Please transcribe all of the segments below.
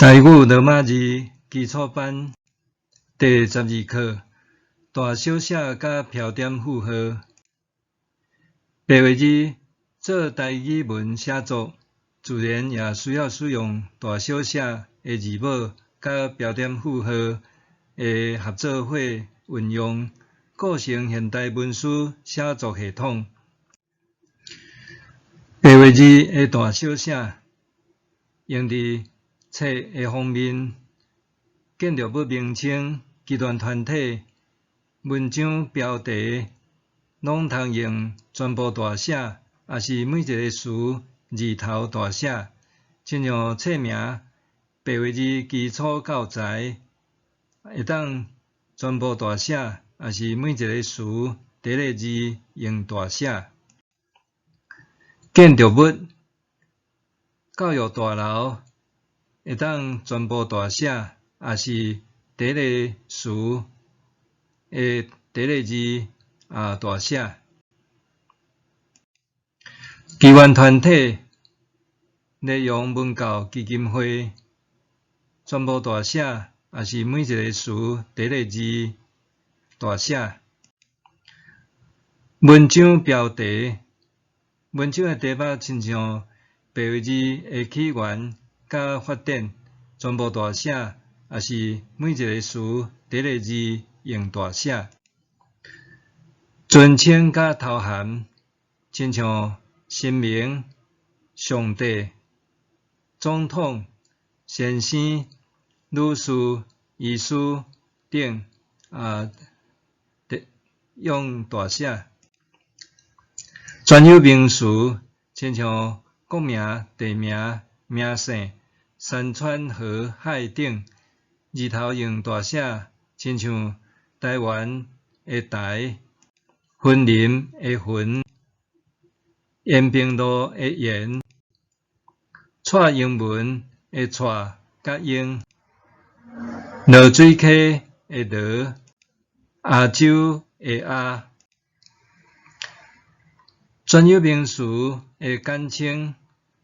台語羅馬字基礎班第十二課，大小寫佮標點符號。白話字做台語文寫作，自然也需要使用大小寫的字母佮標點符號的合做伙運用，構成現代文書寫作系統。白話字的大小寫，用佇冊的封面、建築物名稱、機關團體、文章標題，攏通用全部大寫，抑是每一个詞字頭大寫。親像冊名《白話字基礎教材》，會當全部大寫，抑是每一个詞第一个字用大寫。建築物、教育大樓，會當全部大寫，抑是第一个詞的第一个字也大寫。機關團體、內容文教基金會，全部大寫，抑是每一个詞第一个字大寫。文章標題，文章的題目親像白話字的起源佮發展，全部大寫，抑是每一个詞第一个字用大寫。尊稱佮頭銜，親像神明、上帝、總統、先生、女士、醫師等，用大寫。專有名詞，親像國名、地名、名姓、山川河海等，字頭用大寫，親像台灣的台、雲林的雲、延平路的延、蔡英文的蔡佮英、濁水溪的濁、亞洲的亞。專有名詞的簡稱，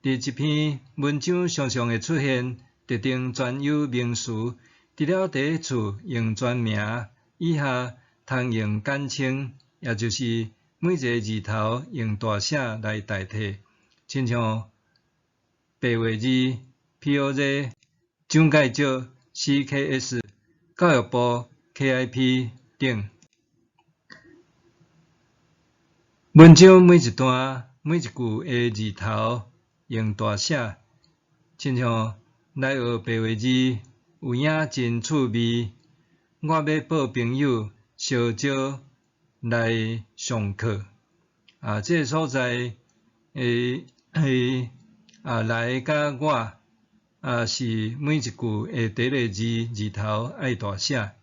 佇一篇文章常常會出現特定專有名詞，除了第一次用全名，以下通用簡稱，也就是每一个字頭用大寫來代替，親像白話字 POZ、蔣介石 CKS、教育部 KIP 等。文章每一段、每一句的字頭用大寫，親像來學白話字，有影真趣味。我欲報朋友相招來上課。這个所在的來佮我是每一句的第一个字字頭愛大寫。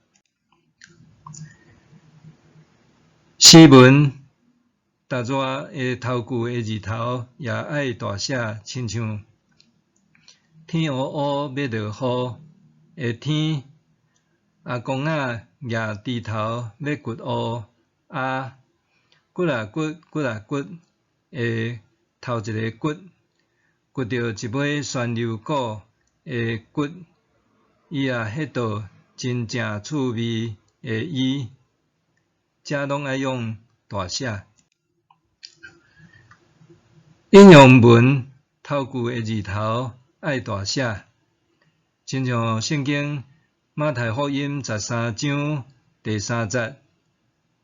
詩文逐逝的頭句的字頭也愛大寫，親像天烏烏欲落雨的天，阿公仔蜈鋤頭欲掘芋阿，骨仔骨骨仔骨的頭一个骨，掘著一尾川流股的骨，伊也彼道真正趣味的伊，遮攏愛用大寫。引用文頭句的字頭愛大寫，親像聖經馬太福音十三章第三節，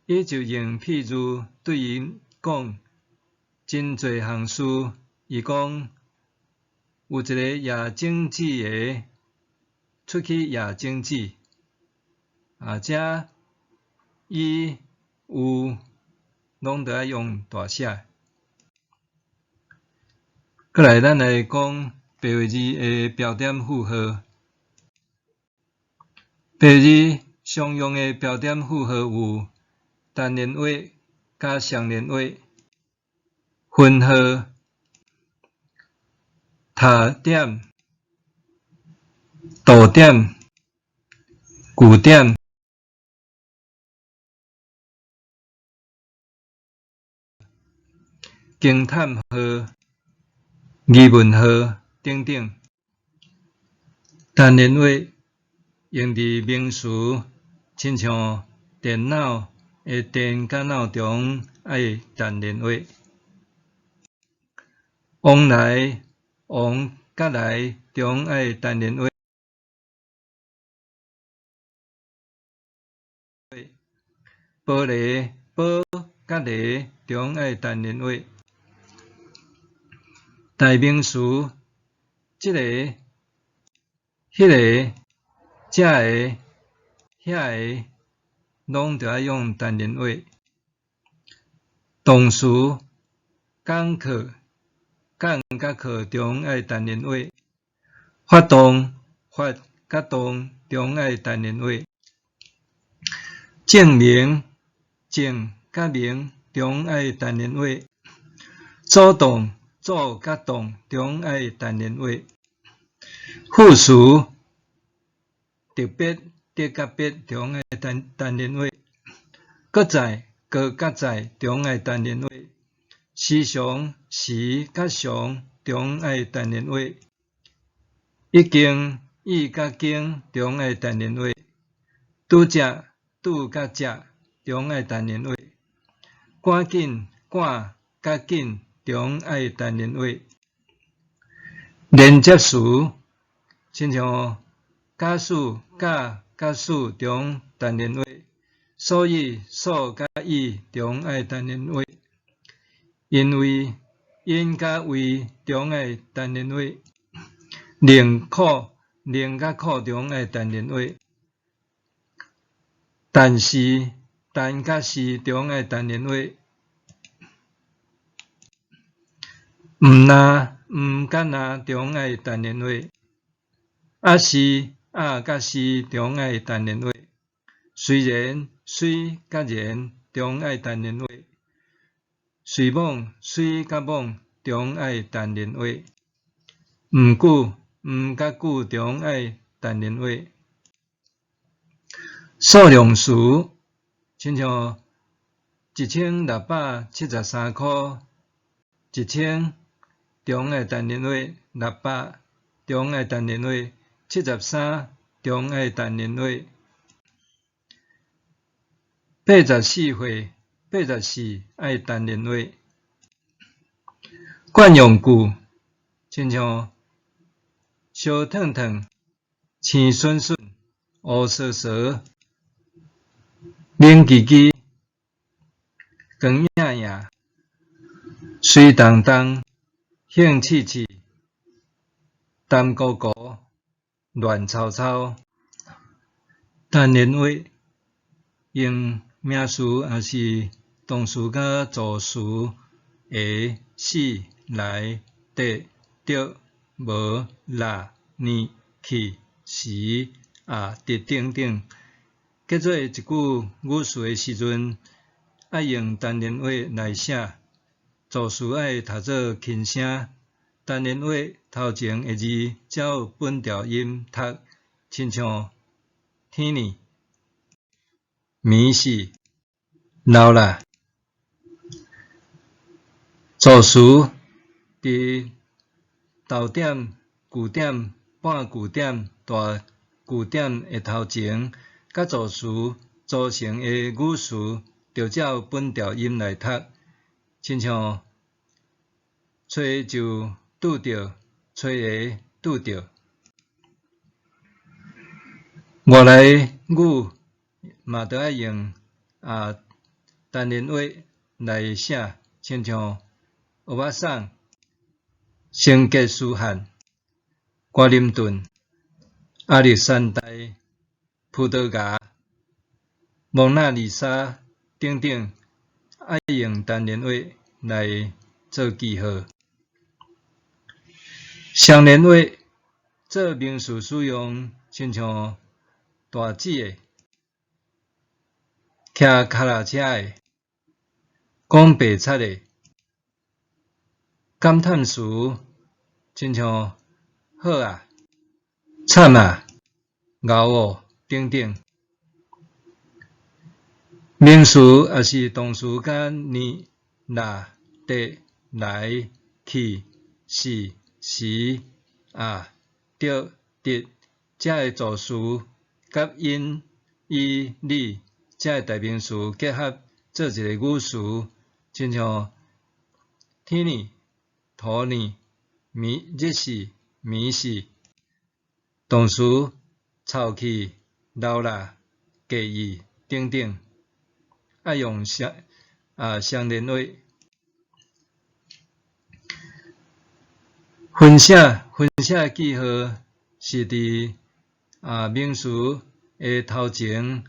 伊就用譬喻對𪜶講真濟項事。伊講有一个掖種子的出去掖種子，遮伊有攏著愛用大寫。過來，咱來講白話字的標點符號。白話字常用的標點符號有單連畫佮雙連畫、分號、疊點、逗點、句點、驚嘆號、疑問號等等。單連話用佇名詞，親像電腦的電佮腦中愛單連話。往來王佮來中愛單連話。玻璃玻佮璃中愛單連話。代名詞，這个、彼个、遮个、遐个，攏著愛用單連話。動詞，講課，講佮課中愛單連話。發動，發佮動中愛單連話。證明，證佮明中愛單連話。主動，主佮動中愛單連話。副詞，特別，特佮別中愛單單連話。閣再，閣佮再中愛單連話。時常，時佮常中愛單連話。已經，已佮經中愛單連話。拄才，拄佮才中愛單連話。趕緊，趕佮緊中愛單連話。連接詞，親像假使，假佮使中單連話。所以，所佮以中愛單連話。因為，因佮為中愛單連話。寧可，寧佮可中愛單連話。但是，但佮是中愛單連話。毋若，毋佮若中愛單連話。抑是，抑佮是中愛單連話。雖然，雖佮然中愛單連話。隨罔，隨佮罔中愛單連話。毋久，毋佮久中愛單連話。數量詞，親像1673箍，一千中愛單連話，六百中愛單連話，73中愛單連話。84歲，84愛單連話。慣用句，親像燒燙燙、青筍筍、烏趖趖、冷吱吱、光影影、水澹澹、興刺刺、澹糊糊、亂糟糟。單連話用名詞抑是動詞佮助詞會、是、來、得、著、無、啦、呢、去、時、啊、佇等等，結做一句語詞的時陣，愛用單連話來寫，助詞愛讀做輕聲，單連話頭前的字照本調音讀，親像天呢、暝時、老啦。助詞佇逗點、句點、半句點、大句點的頭前，佮助詞組成的語詞，著照本調音來讀，親像揣就拄著，揣會拄著。外來語嘛著愛用單連話來寫，親像蚵仔送、成吉思汗、格林頓、亞歷山大、葡萄牙、蒙娜麗莎等等，愛用單連話來做記號。雙連話做名詞使用，親像大姊的、騎跤踏車的、講白賊的、感嘆詞，親像好啊、慘啊、𠢕哦等等。名詞抑是動詞佮呢、啦、得、來、去、是、時、啊、著、佇這个助詞佮𪜶、伊、你這个代名詞結合做一个語詞，親像天呢、塗呢、暝日時、暝時。動詞臭氣、老啦、介意等等，愛用雙連話。分寫記號是佇名詞的頭前，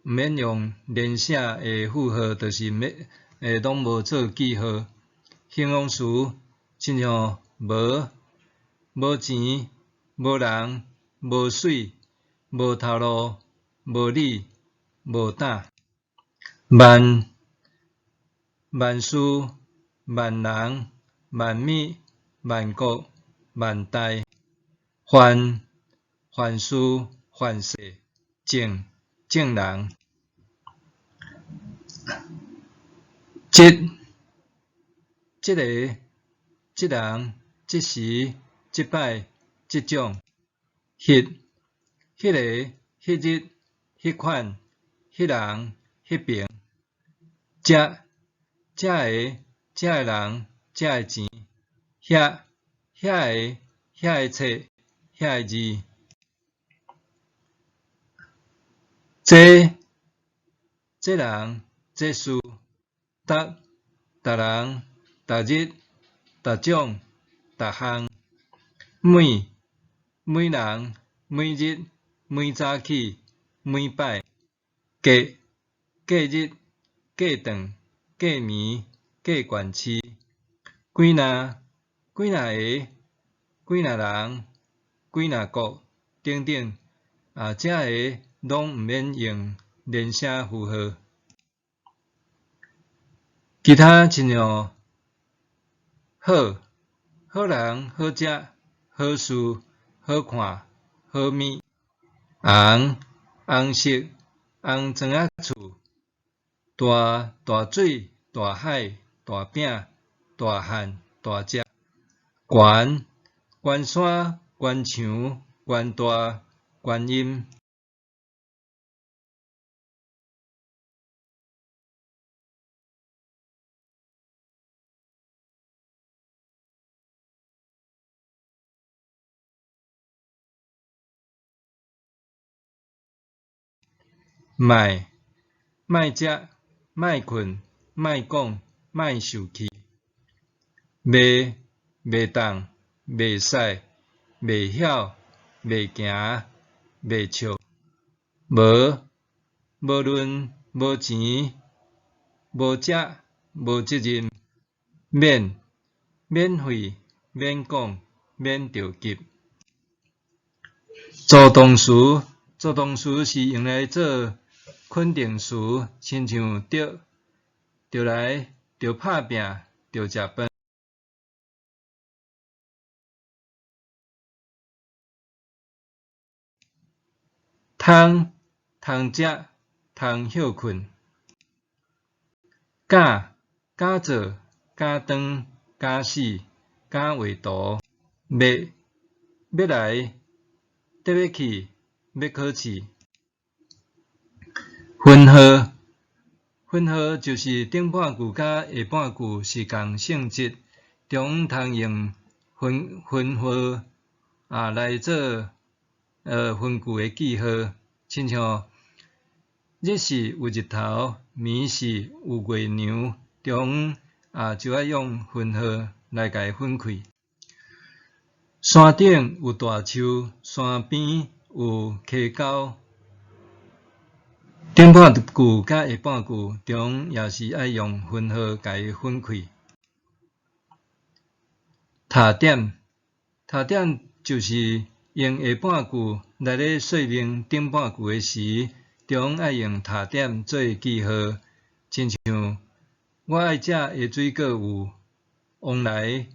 毋免用連寫的符號，就是免攏無做記號。形容詞親像無、無錢、無人、無媠、無頭路、無理、無膽。萬、萬事、萬人、萬物、萬國、萬代。犯、犯事、犯世、眾、眾人。這、這个、這人、這時、這擺、這種。彼、彼个、彼日、彼款、彼人、彼爿。遮、遮个、遮个人、遮个錢。遐、遐个、遐个冊、遐個字。這、這人、這事。逐、逐人、逐日、逐種、逐項。每、每人、每日、每早起、每擺。過、過日、過頓、過暝、過縣市。幾若、幾若个、幾若人、幾若國等等，這个攏毋免用連寫符號。其他親像好、好人、好食、好事、好看、好物。紅、紅色、紅磚仔厝。大、大水、大海、大餅、大漢、大隻。懸、懸山、懸牆、懸大、觀音。莫、莫食、莫睏、莫講、莫受氣。袂、袂當、袂使、袂曉、袂行、袂笑。無、無論、無錢、無食、無責任。免、免費、免講、免著急。助動詞，助動詞是用來做肯定詞，親像著、著來、著拍拚、著食飯。通、通食、通歇睏。敢、敢做、敢當、敢死、敢畫圖。欲、欲來、得欲去、欲考試。分號，分號就是頂半句佮下半句是仝性質，中央通用分號來做分句的記號，親像日時有日頭，暝時有月娘，中央就愛用分號來共伊分開。山頂有大樹，山邊有溪溝。頂半句佮下半句中也是愛用分號共伊分開。塔點，塔點就是用下半句來咧說明頂半句的時，中愛用塔點做記號。親像我愛食的水果有旺來、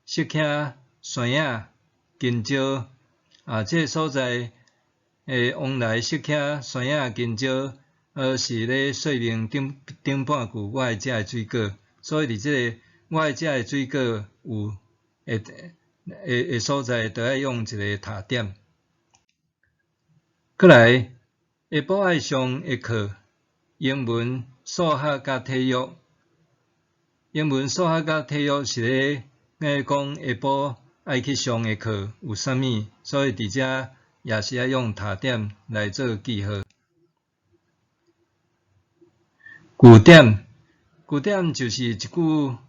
釋迦、山仔、香蕉。這个所在的旺來、釋迦、山仔、香蕉，是咧說明頂半句我愛食的水果，所以佇這个我愛食的水果有的所在，就愛用一个塔點。閣來，下晡愛上的課，英文、數學佮體育。英文、數學佮體育是咧講下晡愛去上的課有啥物，所以佇遮也是愛用逗點來做記號。句點，句點就是一句話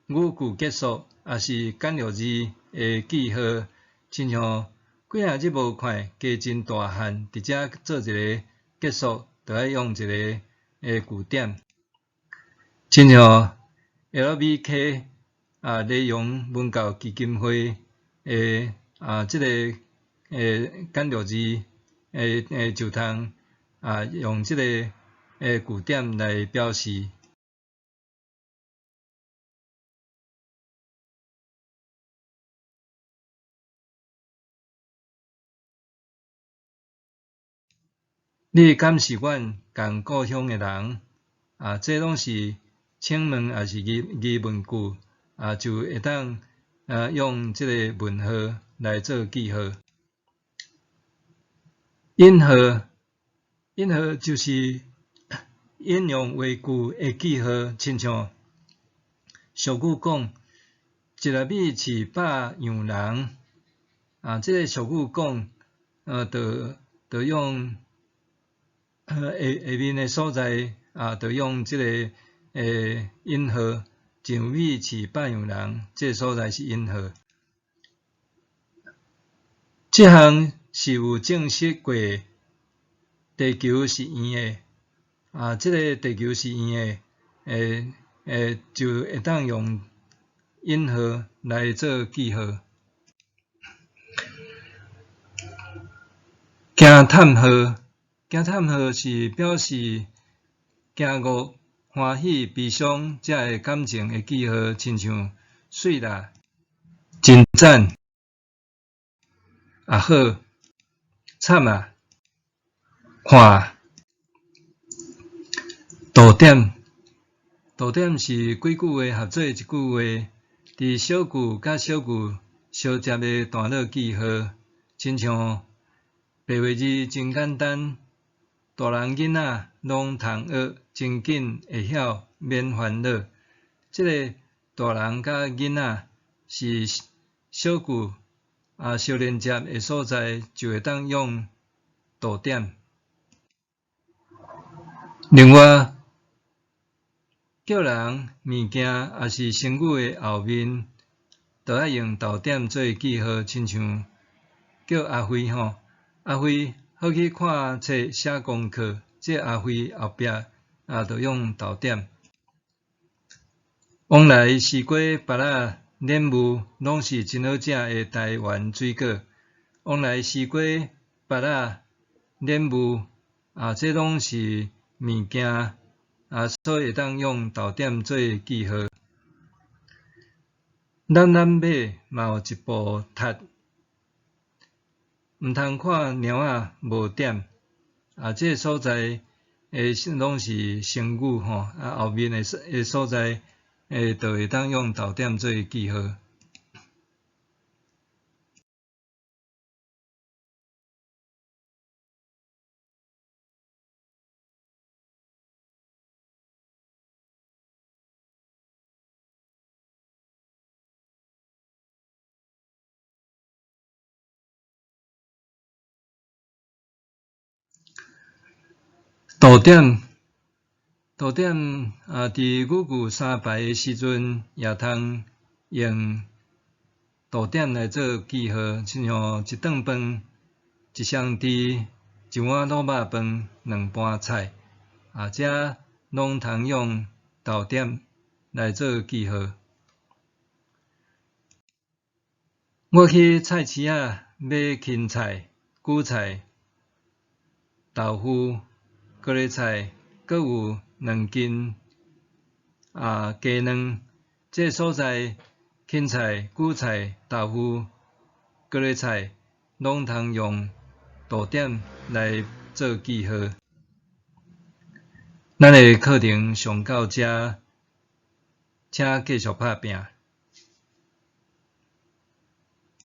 語句結束，抑是簡略字的記號，親像幾仔日無看，雞真大漢，佇遮做一个結束，就愛用一个句點。親像 LVK 啊，雷陽文教基金會的啊，這个簡略字就通啊用這个句點來表示。你敢是阮仝故鄉的人？啊，這攏是請問抑是疑問句，啊，就會當用這个問號來做記號。引號，引號就是引用話句的記號，親像俗語講，一粒米飼百樣人，啊，這个俗語講，就用下下面的所在啊，就用這个引號，一米飼百樣人，這个所在是引號。這項是有證實過，地球是圓的，啊，這个地球是圓的，就會當用引號來做記號。驚嘆號，驚嘆號是表示驚愕、歡喜、悲傷這个感情的記號，親像媠啦、真讚、啊好、慘啊、看、逗點。逗點是幾句話合做一句話，佇小句佮小句相接的段落記號，親像白話字真簡單，大人囡仔攏通學，真緊會曉，免煩惱。這个大人佮囡仔是小句啊相連接的所在，就會當用逗點。另外，叫人、物件抑是成語的後面，就愛用逗點做記號，親像叫阿輝吼，阿輝好去看冊寫功課，這阿輝後壁啊，就用逗點。往來西瓜、芭樂、蓮霧，攏是真好食的台灣水果。往來西瓜、芭樂、蓮霧啊，這攏是物件啊，所以會當用逗點做記號。攬攬馬嘛有一步踢，毋通看貓仔無點啊，這个所在攏是成語吼，啊後面的所在就會當用逗點做記號。逗點，逗點啊！佇語句三排的時陣，也通用逗點來做記號，親像一頓飯、一雙豬、一碗滷肉飯、兩盤菜，啊，這攏通用逗點來做記號。我去菜市仔買芹菜、韭菜、豆腐、高麗菜，閣有兩斤雞卵。這个所在，芹菜、韭菜、豆腐、高麗菜，攏通用逗點來做記號。咱的課程上到這，請繼續拍拚。